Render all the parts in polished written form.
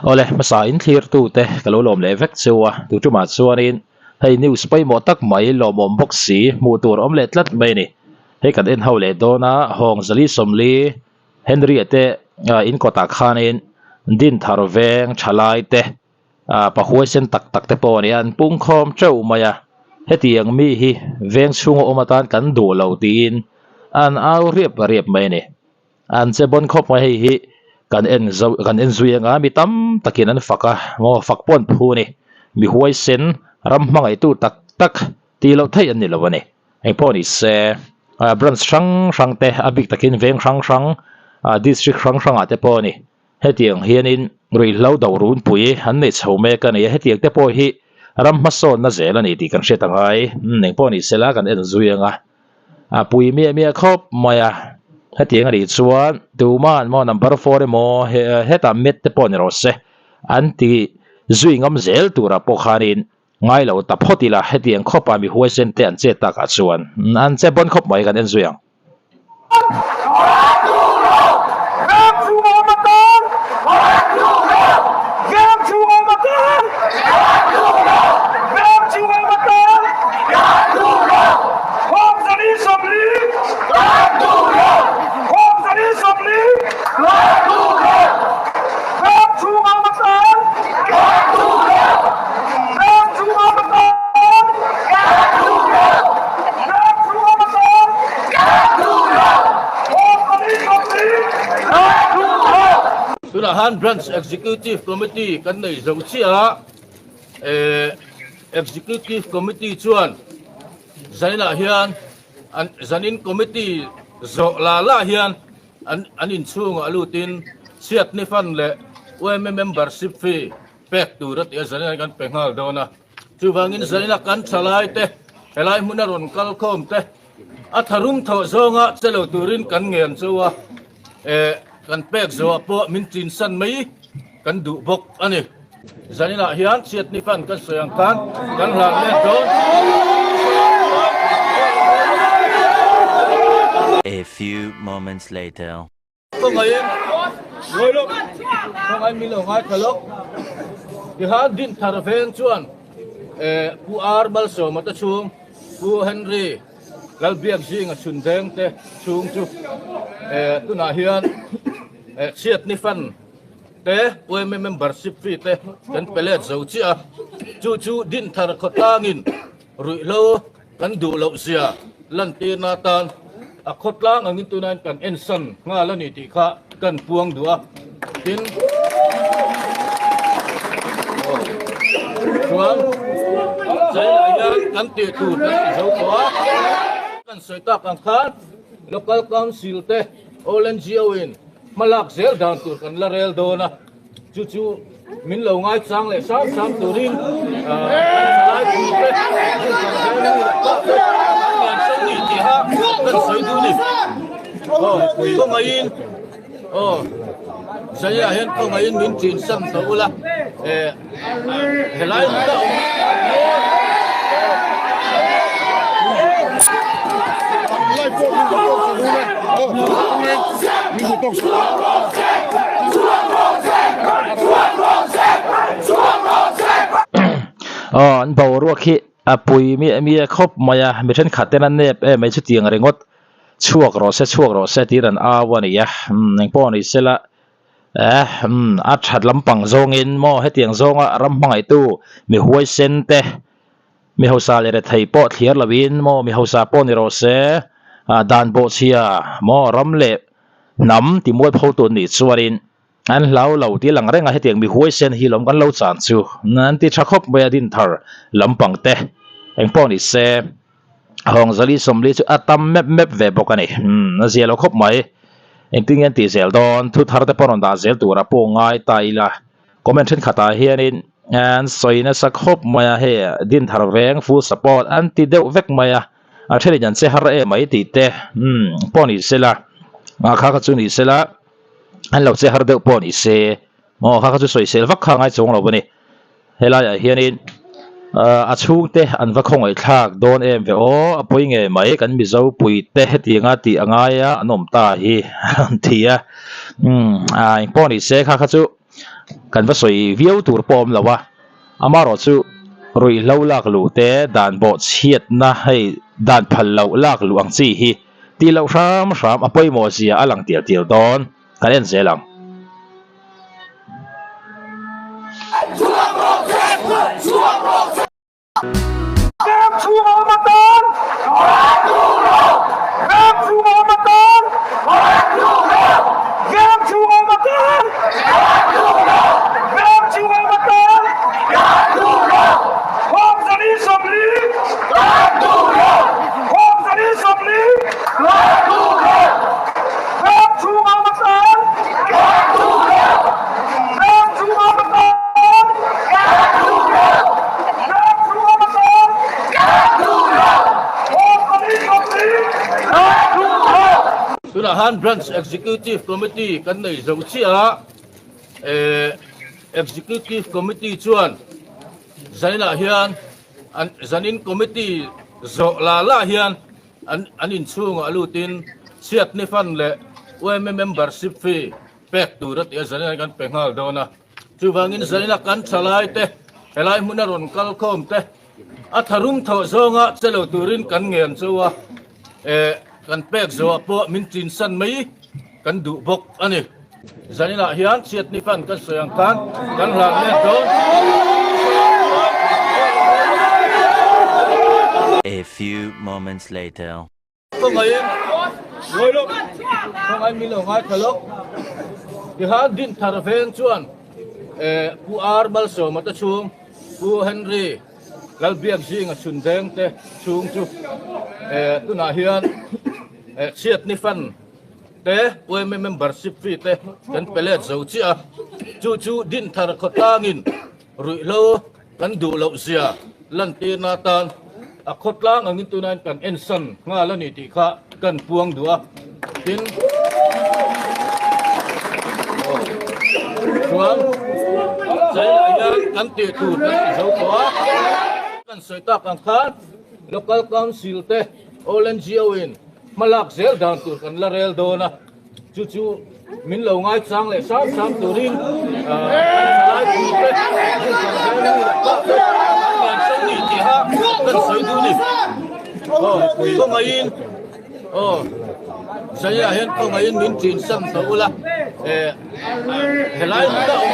Awle hmasa in thlir tu te ka lo lawm leh vek cheu a tu tumah chuanin hei news pawimawh tak mai lawmawm bawk si hmuh tur awm leh tlat mai a ni. Hei kan en ho leh dawn a Hawng Zali Sawmli Henry a te in kawtah khanin Dinthar veng thalai te ah pa huaisen tak tak te pawh a ni a an pungkhawm teuh mai a hetiang mi hi veng chhunga awm atan kan duh lo tiin an au riap riap mai a ni an che bawn khawp mai hei hi kan en zo kan en zui anga mi tam takin an fak a maw fak pawh an phu a ni mi huaisen ram hmangaihtu tak tak tih loh theih an ni lo a ni engpawh ni se ah branch hrang hrang te a bik takin veng hrang hrang ah district hrang hrang ah te pawh a ni. Hetiang hianin ruihhlo do runpui an nei chho mek a ni a, hetiang te pawh hi ram hmasawnna zel a ni tih kan hriat angai. Umm engpawh ni sela kan en zui anga a pui miah miah khawp mai a, hetiang a nih chuan tuman maw number four emaw hetah met te pawh ni rawh se an ti zui ngam zel turah pawh khanin ngai lo ta phawt ila hetiang khawpa mi huaisen te an chet takah chuan an che bawn khawp mai kan en zui ang. Tunah han Branch Executive Committee kan nei zo chiah a, Executive Committee chuan zainah hian an zanin committee zawh la la hian an an inchhungah lutin chhiatni fund leh yma membership fee pek tur a tih a zanin kan pe nghal dawn a. Chuvangin zaina kan thalai te helai hmuna rawn kal khawm te a tharum thawh zawnga che lo turin kan ngen chu a, eh kan pek zawhah pawh min chinsan mai kan duh bawk a ni. Zaninah hian chhiatni fan kan sawi ang khan kan hlan let dawn. A few moments later. Khawngaihin ngawi lawk, khawngaihin min lo ngaithla lawk. Tihan Dinthar veng chuan Pu R Malsawma te chhung, Pu Henry Lalbiak zinga chhun veng te chhung chu tunah hian chhiatni fund te yma membership fee te kan pe let zo chiah a. Chu chu Dinthar khawtlangin ruihhlo Kan duh loh zia lantirna atan a khawtlang angin tunain kan ensan nghal a ni tih kha kan puang duh a, tin chuan China hian kan tih tur kan ti zo tawh a, kan sawi tak ang khan Local Council te All NGO in hmalak zel dan tur kan la rel dawn a. Chu chu min lo ngaichang leh sang sang turin thalai pui te hmun kan veng mi leh pa te an ngen so ni tiha kan sawi duh ni. Aw khawngaihin aw Zaiah hian khawngaihin min chin san tawh ula eh helai hmuna awm Aw an boruak hi a pui miah miah khawp mai a mi thenkhat ten an nep em mai chutiang ringawt chhuak rawh se chhuak rawh se tiin an au a ni a umm engpawh ni sela eh umm a that lampang zawngin maw hetiang zawnga ram hmangaihtu mi huaisen te Mi hausa leh rethei pawh thliar loin maw mi hausa pawh ni rawh se, dan bawhchhia maw ram leh hnam ti mualpho tur nih chuanin an hlau lo tih a lang reng a, hetiang mi huaisen hi lawm kan lo chan chu an ti tha khawp mai a dinthar lampang te engpawh ni se Hawngzali Sawmli chu a tam mep mep ve bawk a ni, a zia lo khawp mai engtin nge an tih zel dawn thu thar te pawh rawn dah zel turah pawh ngai ta ila. Comment thenkhatah hianin an sawi nasa khawp mai a, hei Dinthar veng full support an ti deuh vek mai a, a thenin an che har em mai tih te umm pawh ni sela, a kha kha chu ni sela an lo che har deuh pawh ni se maw kha kha chu sawisel vak kha a ngai chuang lo a ni. Helaiah hianin a chhungte an va khawngaih thlak dawn em ve aw, a pawi ngei mai kan Mizo puite hetianga tih a ngai a an awm ta hi an ti a, umm engpawh ni se kha kha chu. Kan va sawi viau tur pawh a awm lo a, amaherawh chu ruihhlo lak luh te dan bawh chhiatna hei dan phal loh lak luh ang chi hi tih loh hram hram a pawimawh zia a lang tial tial dawn kan en zel ang. Veng chhung a awm atan Veng chhung a awm atan Veng chhung a awm atan Veng chhung a awm atan Hawk zali 40 Hawk zali 40 Veng chhung a awm atan Veng chhung a awm atan Tunah han Branch Executive Committee kan nei zo chiah a, eh Executive Committee chuan zaninah hian an zanin committee zawh la la hian an an inchhungah lutin chhiatni fund leh yma membership fee pek tur a tih a zanin kan pe nghal dawn a. Chuvangin zaina kan thalai te, helai hmuna rawn kal khawm te, a tharum thawh zawnga che lo turin kan ngen chu a, eh, kan pek zawhah pawh min chinsan mai kan duh bawk a ni. Zaninah hian chhiatni fan kan sawi ang khan kan hlan let dawn. A few moments later. Khawngaihin ngawi lawk, khawngaihin min lo ngaithla lawk. Tihan Dinthar veng chuan Pu R Malsawma te chhung, Pu Henry Lalbiak zinga chhun veng te chhung chu tunah hian chhiatni fund te yma membership fee te kan pe let zo chiah a. Chu chu Dinthar khawtlangin ruihhlo Kan duh loh zia lantirna atan a khawtlang angin tunain kan ensan nghal a ni tih kha kan puang duh a. Tin, chuan chaiah hian kan tih tur kan ti zo tawh a. Kan sawi tak ang khan Local Council te All NGO in hmalak zel dan tur kan la rel dawn a. Chu chu min lo ngaichang leh sam sam turin thalai pute kan ni tiha kan sawi duh ni. Aw khawngaihin aw zaiah hian khawngaihin min ṭin sam tawh ula eh helai hmuna awm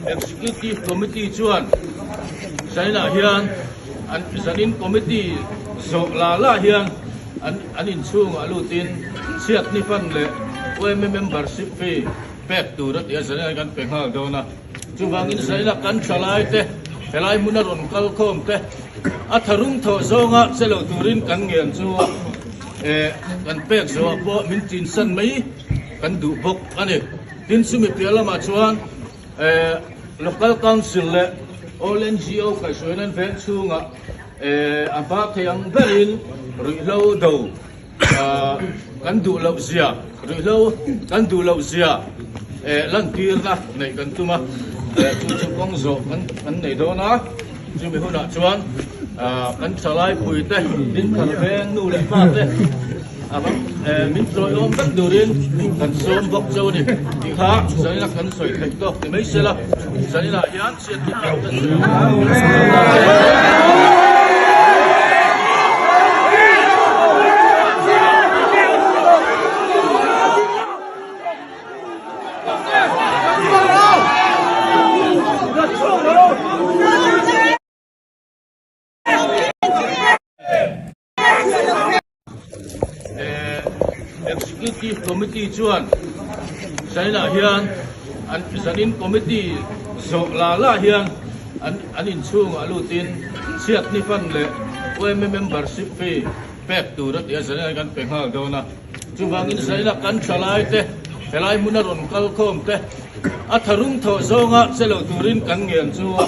Executive Committee chuan zaninah hian an zanin committee zawh la la hian an an inchhungah lutin chhiatni fund leh yma membership fee pek tur a ti a, zaninah hian kan pe nghal dawn a. Chuvangin zaninah kan thalai te helai hmuna rawn kal khawm te a tharum thawh zawnga che lo turin kan ngen chu a, eh kan pek zawhah pawh min chinsan mai. Kan duh bawk a ni. Tin, chumi piah lamah chuan Local Council leh All NGO kaihhruaina an veng chhungah a hma thei ang berin ruihhlo do kan duh loh zia, ruihhlo kan duh loh zia lantirna neih kan tum a, chu chu kawng zawh kan nei dawn a. Chumi hunah chuan kan thalai puite, Dinthar veng nu leh pa te min chawiawm vek turin kan sawm bawk cheu a ni tih kha zanina kan sawi theih tawk ti mai se la, zaninah hian chhiat ni piang kan sawi ang a. Executive Committee chuan zaninah hian an zanin committee zawh la la hian an an inchhungah lutin chhiatni fund leh yma membership fee pek tur a ti a, zaninah hian kan pe nghal dawn a. Chuvangin zaina kan thalai te, helai hmuna rawn kal khawm te, a tharum thawh zawnga che lo turin kan ngen chu a.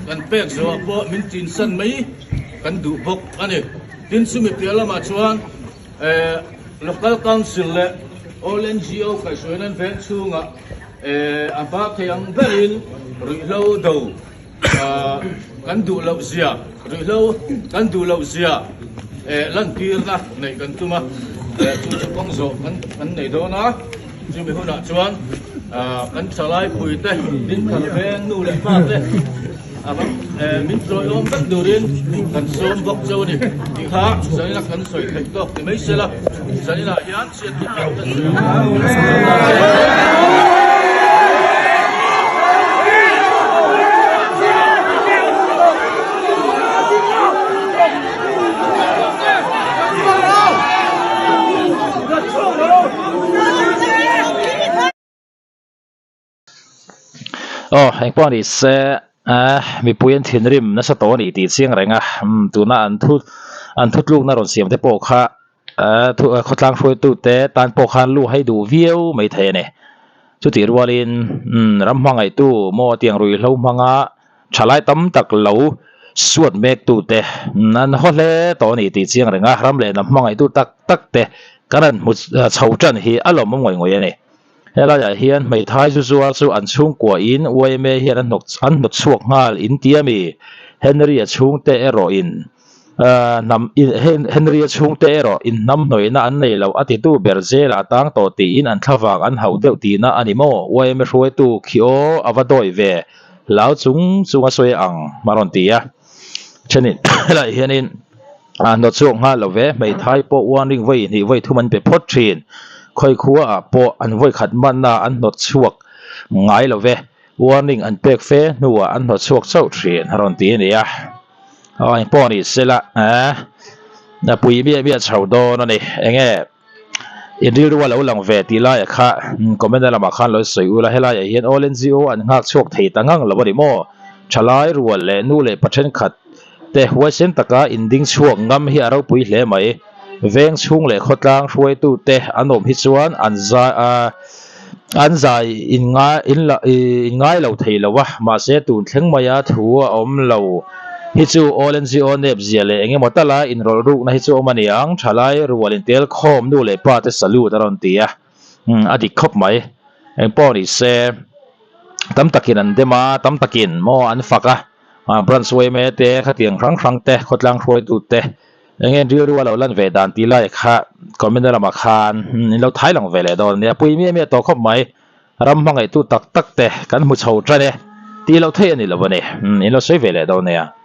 Kan pek zawhah pawh min tinsan mai kan duh bawk a ni. Tin, chumi piah lamah chuan Local Council leh All NGO kaihhruaina an veng chhungah a hma thei ang berin ruihhlo do Kan duh loh zia, ruihhlo kan duh loh zia lantirna neih kan tum a, chu chu kawng zawh kan nei dawn a, chumi hunah chuan kan thalai puite dinthar veng nu leh pa te min tlawihawm vek turin kan sawm bawk chauh a ni tih kha zanina kan sawi theih tawk ti mai sela, zaninah hian chhiat dik loh kan sawi ang. Aw engpawh ni se eh mipui an thinrim nasa tawh a ni tih chiang reng a umm tuna an thu an thutlukna rawn siam te pawh kha eh thu khawtlang hruaitu te tan pawh khan lu hai duh viau mai thei a ni chutih rualin umm ram hmangaihtu maw tiang ruihhlo hmanga thalai tam tak lo suat mek tu te an haw hle tawh a ni tih chiang reng a ram leh hnam hmangaihtu tak tak te kan han hmu chho tan hi a lawmawm ngawih ngawih a ni. Helaiah hian hmeithai zu zuar chu an chhungkuahin yma hian an hnawt chhuak nghal in ti a mi? Henry-a chhungte erawh in hnam Henry-a chhungte erawh in hnam hnawihna an nei lo a titu ber zelah a tang tawh tiin an thlavang an hauh deuh tihna a ni maw? Yma hruaitu khi aw a va dawi ve hlau chung chung a sawi ang a rawn ti a. Thenin helaiah hianin a hnawt chhuak nghal lo ve, hmeithai pawh warning vawi hnih vawi thum an pe phawt thin. Khawi khua ah pawh an vawi khat manna an hnawt chhuak ngai lo ve, warning an pek fe hnuah an hnawt chhuak chauh thin a rawn ti a ni a. Aw engpawh ni sela eh a pui miah miah chho dawn a ni enge. In rilru a lo lang ve tih laiah kha comment na lamah khan lo sawi ula helaiah hian All NGO an nghak chhuak thei ta ngang lo a ni maw? Thalai rual leh nu leh pa thenkhat te huaisen taka in ding chhuak ngam hi a ropui hle mai. Veng chhung leh khawtlang hruaitu te an awm hi chuan an zai an zai in ngai in la in ngai lo thei lo a mahse tun thleng maia thu a awm lo hi chu All NGO nep zia leh eng emaw tala inrawlh rukna hi chu awm a ni ang thalai rual intel khawm nu leh pa te salute a rawn ti a umm a dik khawp mai engpawh ni se tam takin an dem a tam takin maw an fak a branch yma te khatiang hrang hrang te khawtlang hruaitu te. Eng nge rilru a lo lan ve dan tih lai kha comment na lamah khan in lo thai lang ve leh dawn a nia. Pui miah miah tawh khawp mai. Ram hmangaihtu tak tak te kan hmu chho tan e tih loh theih a ni lo a ni. In lo sawi ve leh dawn nia.